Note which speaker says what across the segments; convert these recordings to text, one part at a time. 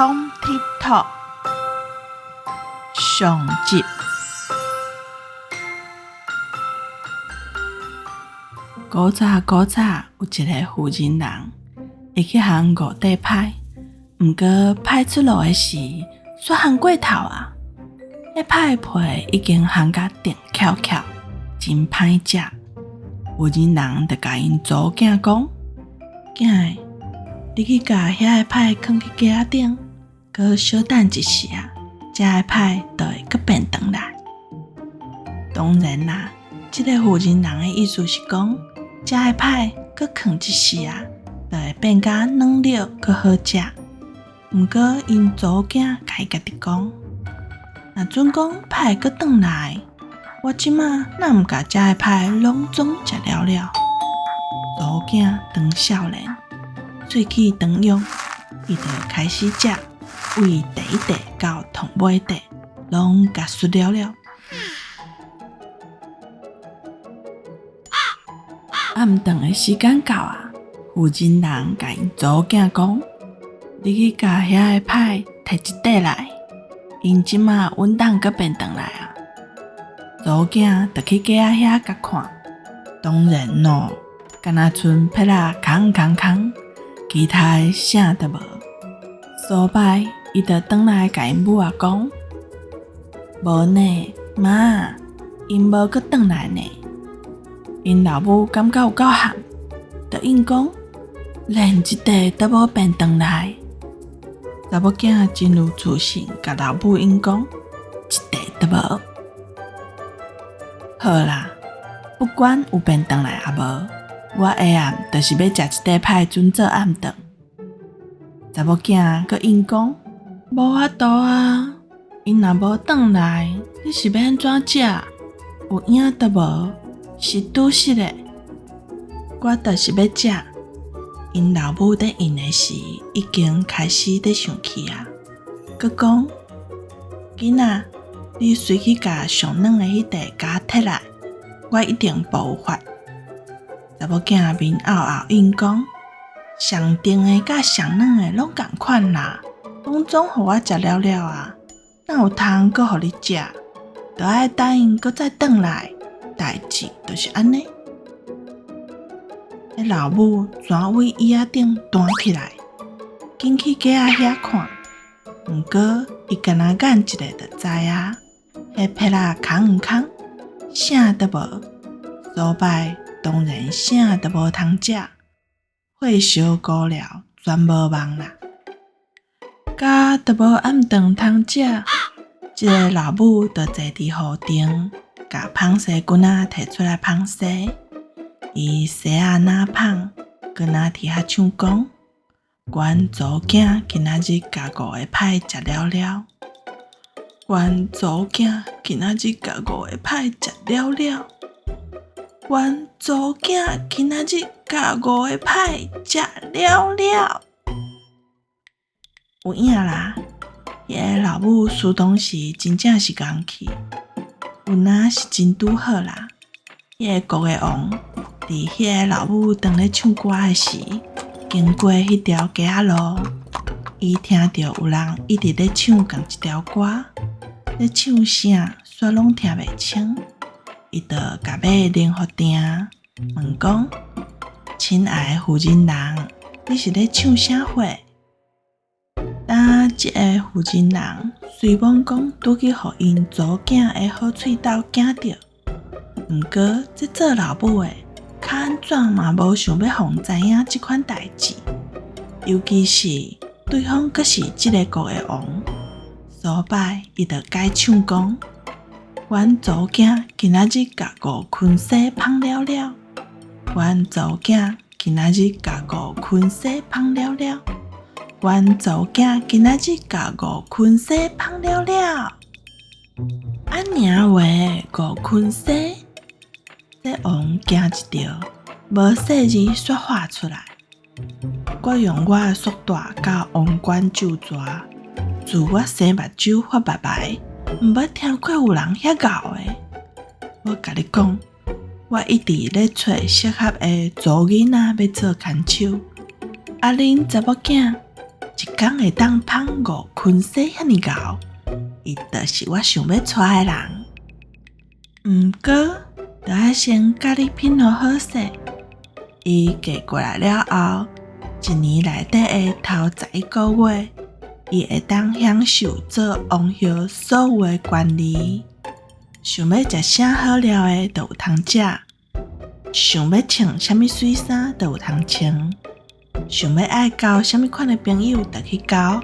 Speaker 1: 通鐵托上集。古早古早有一个婦人人，會去烘五塊派，毋過派出爐的時，煞烘過頭啊！彼派皮已經烘甲定翹翹，真歹食。婦人人就共𪜶查某囝講：囝兒，你去共遐个派囥去架仔頂，閣小等一時仔，這个派就會閣變轉來。當然啦，這個婦人人的意思是講，這个派閣囥一時仔，就會變甲軟了，閣好食。毋過𪜶查某囝共伊家己講，若準講派會閣轉來，我這馬若毋共這个派攏總食了了。查某囝當少年，喙齒長勇，伊就開始食，為第一塊到頭尾塊，攏共媠了了。暗頓的時間到啊，婦人人共𪜶查某囝講：你去共遐个派提一塊來，𪜶這馬穩當閣變轉來啊。查某囝就去架仔遐共看，當然咯，敢若賰撇仔空空空，其他的啥都無。所擺，伊就轉來共𪜶母仔講：無呢，媽，𪜶無閣轉來呢。𪜶老母感覺有夠譀，就應講：連一塊都無變轉來。查某囝真有自信，共老母應講：一塊都無。好啦，不管有變轉來抑無，我下暗就是欲食一塊派準做暗頓。查某囝閣應講：無法度啊，𪜶若無轉來，你是欲按怎食？有影都無，是拄實的。我就是欲食。𪜶老母佇應的時，已經開始佇生氣啊，閣講：囡仔，你隨去共上軟的彼塊共我提來，我一定報有法。查某囝面漚漚應講：上甜的佮上軟的攏仝款啦，攏總予我食了了啊，哪有通閣予你食？著愛等𪜶閣再轉來，代誌就是按呢。彼老母全為椅仔頂彈起來，緊去架仔遐看。毋過伊干焦眼一下就知啊，彼撇仔空空，啥都無。所擺當然啥都無通食，火燒糊了，全無望啦。甲都無暗頓通食，這个老母就坐佇雨頂，共紡紗棍仔提出來紡紗。伊紗仔若紡，閣若佇遐唱講：阮查某囝今仔日共五个派食了了，阮查某囝今仔日共五个派食了了，阮查某囝今仔日共五个派食了了。有影啦，彼个老母相當時真正是仝去，有若是真拄好啦。彼个國的王佇彼个老母當咧唱歌的時，經過彼條街仔路，伊聽著有人一直咧唱仝一條歌，咧唱啥，煞攏聽袂清。伊就共馬鈴予定，問講：親愛的婦人人，你是咧唱啥貨？當這个婦人人雖罔講拄去予𪜶查某囝的好喙斗驚著，毋過這做老母的，較按怎嘛無想欲予人知影這款代誌，尤其是對方閣是這个國的王，所擺伊就改唱講：阮查某囝今仔日共五圈紗紡了了，阮查某囝今仔日共五圈紗紡了了，阮查某囝今仔日共五圈紗紡了了。按爾話五圈紗，這王驚一著，無細字煞喊出來。我用我的束帶佮王冠咒蛇，自我生目睭發白白，毋捌聽過有人遐𠢕的。我共你講，我一直咧揣適合的查某囡仔欲做牽手。啊，恁查某囝一工會當芳五昆梳遐爾𠢕，伊就是我想欲娶的人。毋過，著愛先共你聘予好勢。伊嫁過來了後，一年內底的頭十一个月，伊會當享受做王后所有的權利。想欲食啥好料的，就有通食；想欲穿啥物媠衫，就有通穿；想欲愛交啥物款的朋友，就去交。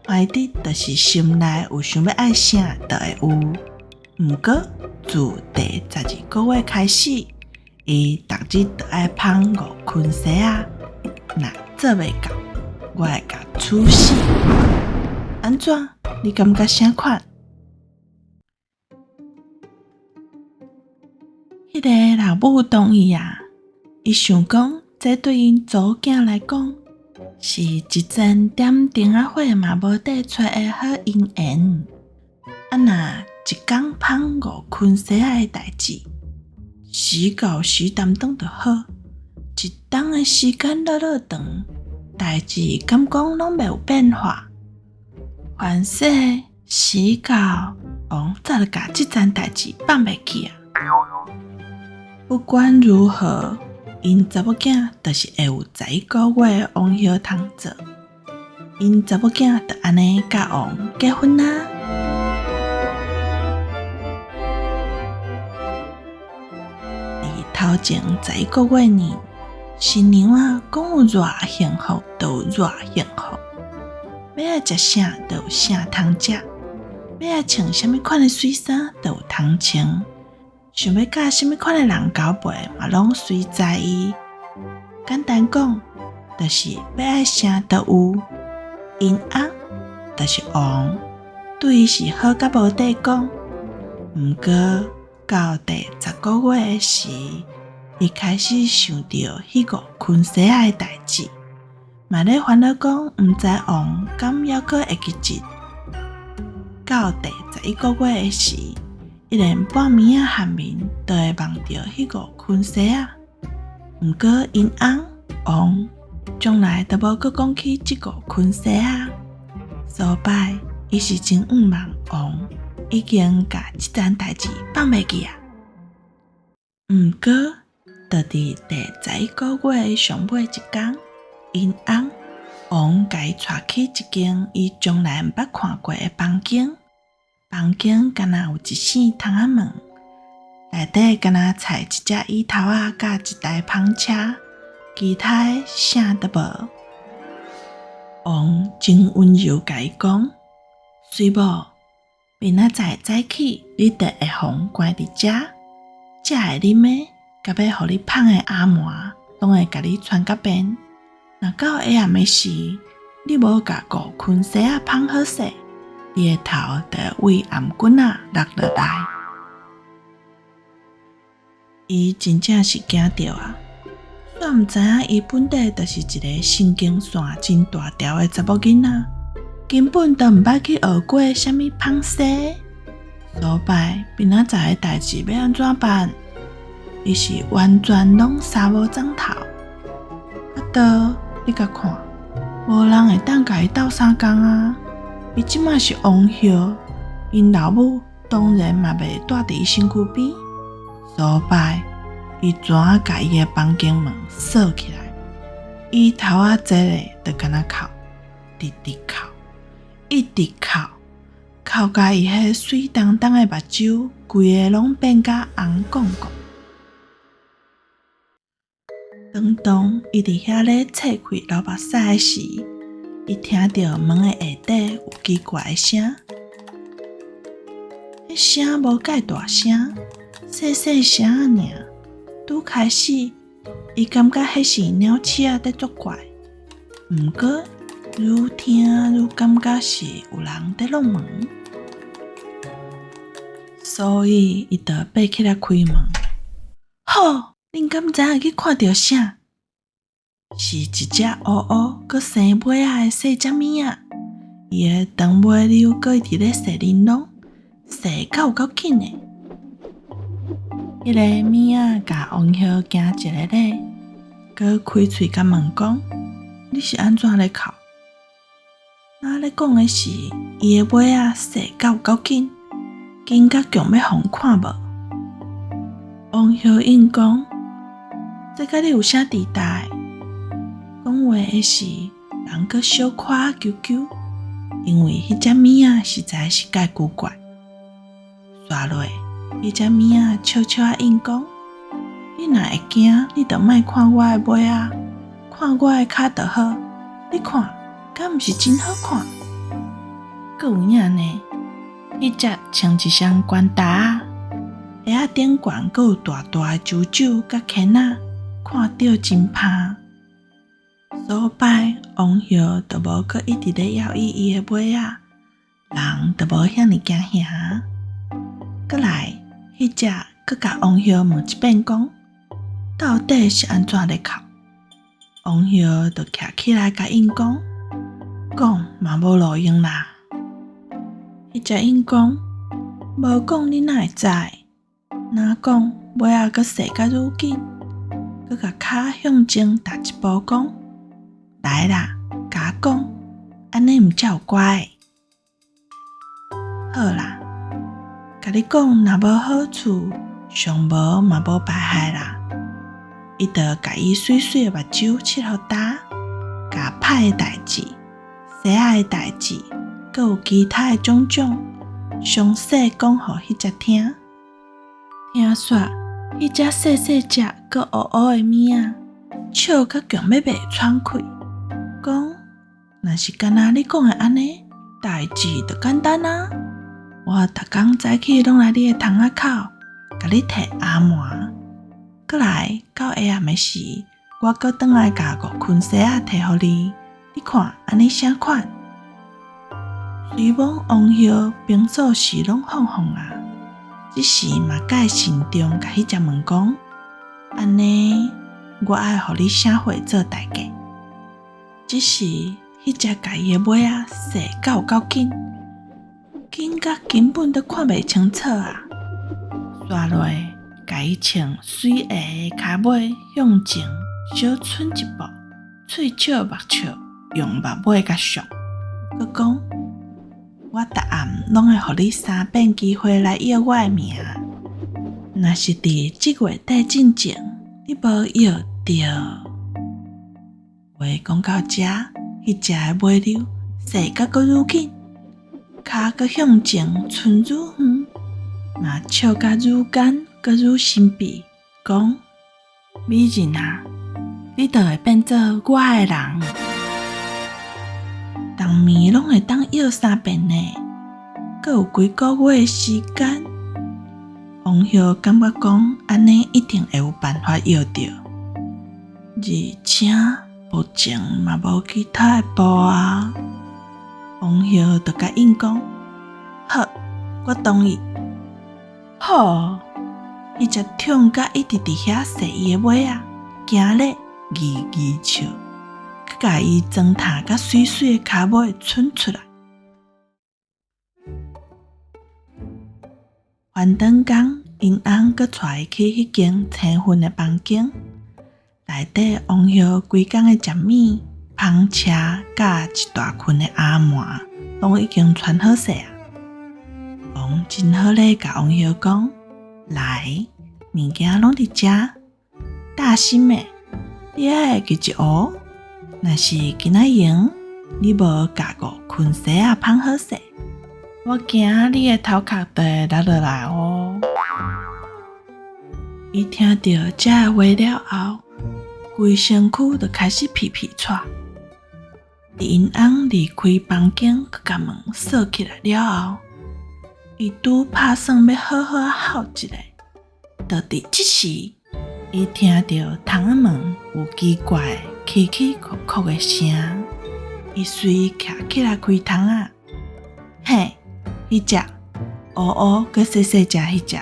Speaker 1: 反正就是心內有想欲愛啥，就會有。毋過，自第十二个月開始，伊逐日就愛芳五昆梳仔，若做袂到，我會共處死。按怎？你感覺啥款？彼个老母同意啊，伊想講，這對𪜶查某囝來講，是一盞點燈仔火嘛無得揣的好姻緣。啊若一工芳五昆梳仔的代誌，時到時擔當就好，一冬的時間落落長，代誌敢講攏袂有變化。凡勢時到，王早就共這層代誌放袂去啊！不管如何，𪜶查某囝就是會有十一个月的王后通做，𪜶查某囝就按呢佮王結婚啊！佇頭前十一个月呢，新娘仔講有偌幸福，就有偌幸福。欲愛食啥，就有啥通食；欲愛穿啥物款的媠衫，就有通穿。想欲佮啥物款的人交陪，嘛攏隨在伊。簡單講，就是欲愛啥都有。𪜶翁就是王，對伊是好甲無得講。毋過到第十个月的時，伊開始想著彼五昆梳仔的代誌，嘛咧煩惱講，毋知王敢猶閣會記得。到第十一个月的時，伊連半暝仔頷眠都會夢著彼五昆梳仔。毋過𪜶翁王從來都無閣講起這五昆梳仔。所擺伊是真向望王已經共這層代誌放袂記啊。毋過，就佇第十一个月的上尾一工，𪜶翁王共伊帶去一間伊從來毋捌看過的房間。房間敢若有一扇窗仔門，內底敢若採一隻椅頭仔佮一台芳車，其他的啥都無。王真溫柔共伊講：水某，明仔載早起，你就會予關佇遮，食的、啉的，佮欲予你芳的阿饃，攏會共你傳甲遍。若到下暗的時，你無共五昆梳仔芳好勢，你的頭就會為頷頸仔落落來。伊真正是驚著啊！煞毋知影伊本底就是一个神經線真大條的查某囡仔，根本都毋捌去學過啥物芳梳。所擺明仔載的代誌欲按怎辦？伊是完全攏捎無摠頭。啊，都你共看，無人會當共伊鬥相共啊！伊這馬是王后，𪜶老母當然嘛袂蹛佇伊身軀邊。所擺，伊怎仔共伊的房間門鎖起來？椅頭仔坐咧，就敢若哭，直直哭，一直哭，哭甲伊彼媠當當的目睭，規个攏變甲紅摃摃。當當伊佇遐咧切開流目屎的時，伊聽著門的下底有奇怪的聲，彼聲無介大聲，細細聲仔爾。拄開始，伊感覺彼是鳥鼠仔佇作怪，毋過愈聽愈感覺是有人佇弄門，所以伊就爬起來開門。吼！恁敢知影去看著啥？是一隻烏烏閣生尾仔的細隻物仔，伊的長尾溜閣一直咧踅玲瑯，踅甲有夠緊的。彼个物仔共王后行一个禮，閣開喙共問講：你是按怎咧哭？若咧講的是伊的尾仔踅甲有夠緊，緊甲強欲予人看無。王后應講：這佮你有啥佇大？講話的時，人閣小可糾糾，因為彼隻物仔實在是蓋古怪。煞落，彼隻物仔笑笑仔應講：你若會驚，你就莫看我的尾仔，看我的跤就好。你看，敢毋是真好看？閣有影呢？彼隻穿一雙懸襪仔，鞋仔頂懸閣有大大的珠珠佮圈仔，看著真芳。所擺王后就無閣一直咧枵伊伊的尾仔，人就無遐爾驚嚇。閣來，彼隻閣共王后問一遍講，到底是按怎咧哭？王后就徛起來共𪜶講，講嘛無路用啦。彼隻應講，無講你哪會知？若講尾仔閣踅甲愈緊，閣共跤向前踏一步講，來啦，共我講，按呢毋才有乖。好啦，共你講若無好處，上無嘛無敗害啦。伊就共伊媠媠的目睭拭予焦，共歹的代誌、生仔的代誌，閣有其他的種種，詳細講予彼隻聽。聽煞，彼隻細細隻閣烏烏的物仔，笑甲強欲袂喘氣，講：若是敢若你講的按呢，代誌就簡單啊！我逐工早起攏來你的窗仔口，共你提阿糜。閣來到下暗的時，我閣轉來共五圈紗仔提予你，你看按呢啥款？雖罔王后平素時攏放放啊，這時嘛蓋慎重，共彼隻問講：按呢，我愛予你啥貨做代價？這時，彼隻共伊的尾仔踅甲有夠緊，緊甲根本都看袂清楚啊！煞落，共伊穿媠鞋的跤尾向前小伸一步，喙笑目笑，用目尾共上，閣講：我逐暗攏會予你三遍機會來叫我的名。若是佇這月底進前，你無約著，話講到這，彼隻的尾溜踅甲閣愈緊，跤閣向前伸愈遠，嘛笑甲愈干閣愈神秘，講：美人啊，你就會變做我的人。逐暝攏會當約三遍呢，閣有幾個月的時間。王后感覺講，按呢一定會有辦法約著，而且目前嘛無其他的步啊。王后就共𪜶講：好，我同意。好，彼隻痛甲一直佇遐踅伊的尾仔，驚咧吱吱笑，閣共伊裝紕甲媠媠的跤尾伸出來。翻轉工，𪜶翁閣帶伊去彼間青雲的房間，內底王后規工的食物、芳車佮一大群的阿嬷，攏已經穿好勢啊。王真好咧，共王后講：來，物件攏佇遮，大心的，你愛會記一學。若是今仔閒，你無共五圈紗仔縫好勢，我驚你的頭殼就會落落來哦。伊聽著這个話了後，規身軀就開始皮皮掣。佇𪜶翁離開房間，閣共門鎖起來了後，伊拄拍算欲好好仔哭一下，就佇這時，伊聽著窗仔門有奇怪的起起叩叩的聲，伊隨徛起來開窗仔，嘿，彼隻烏烏閣細細隻彼隻，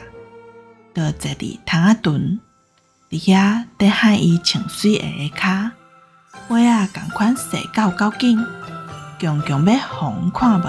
Speaker 1: 就坐佇窗仔脣，佇遐佇喊伊穿媠鞋的跤，尾仔仝款踅甲有夠緊，強強欲予人看無。